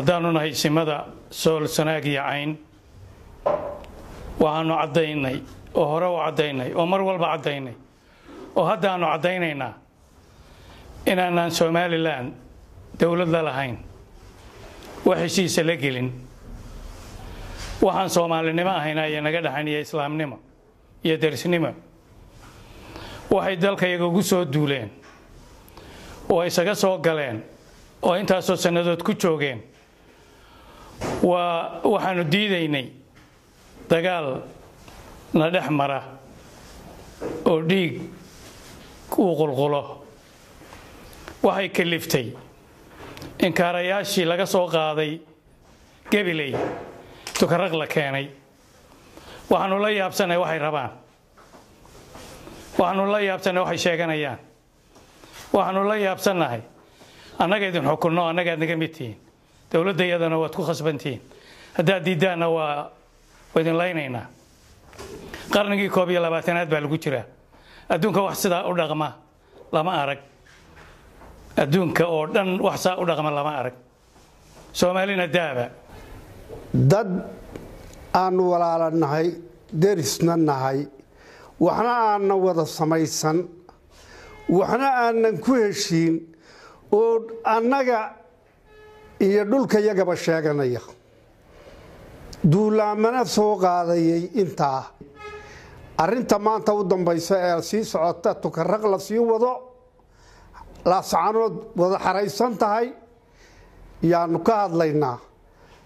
Haddaanu nahay isimada Sool, Sanaag iyo Cayn, waxaanu caddaynay oo hore u caddaynay oo mar walba caddaynay oo haddaanu caddaynaynaa inaanaan Somalilan dowlad la lahayn, wax heshiisa la gelin, waxaan Soomaalinimo ahayna iyo naga dhaxayn iyo islaamnimo iyo derisnimo. Waxay dalkayaga ugu soo duuleen oo isaga soo galeen oo intaasoo sannadood ku joogeen waa waxaanu diidaynay dagaal na dhex mara oo dhiig uu qulqulo. Waxay kaliftay inkaarayaashii laga soo qaaday Gabiley Tukaraq la keenay. Waxaanu la yaabsanay waxay rabaan, waxaanu la yaabsanay waxay sheeganayaan, waxaanu la yaabsannahay annaga idin xukunno, annagaad naga mid tihiin, dowladda iyadana waad ku khasbantihiin, haddaad diiddaanna waa idin laynaynaa. Qarnigii 21aad baa lagu jiraa. Adduunka wax sidaa u dhaqma lama arag, adduunka oo dhan wax saa u dhaqma lama arag, Soomaalina daaba. Dad aanu walaala nahay, derisna nahay, waxna aanan wada samaysan, waxna aanan ku heshiin, oo annaga iyo dhulkayagaba sheeganaya, duulaamana soo qaadayay. Intaa arrinta maanta u dambaysa ee sii socota, Tukaraq la sii wado, Laascanood wada xaraysan tahay, yaanu ka hadlaynaa.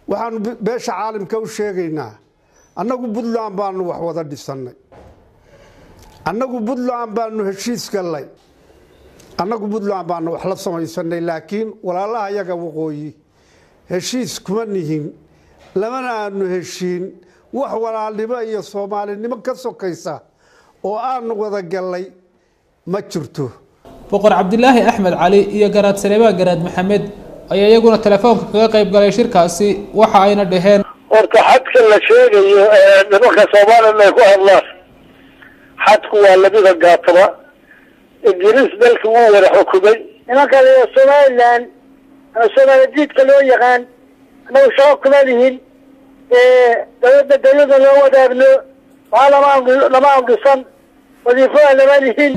Waxaanu beesha caalamka u sheegaynaa, annagu Puntland baanu wax wada dhisannay, annagu Puntland baanu heshiis gallay, annagu Puntland baanu wax la samaysanay, laakiin walaalaha yaga waqooyi heshiis kuma nihin, lamana aanu heshiin. Wax walaalnimo iyo Soomaalinimo ka sokaysa oo aanu wada gallay ma jirto. Boqor Cabdilaahi Axmed Cali iyo Garaad Saleebaan Garaad Maxamed ayaa iyaguna telefoonka kaga qayb galay shirkaasi, waxa ayna dhaheen: Horta xadka la sheegayo ee nimanka Somalilan ay ku hadlaan, xadku waa lamida gaataba. Ingiriis dalka wuu wada xukumay. Nimanka Somalilan ama Soomaali diidka loo yaqaan, annagu shaqo kuma lihin dawladda, dawladda loo wadaagno, waxaa lama lama amrisan, wasiifada lama lihin.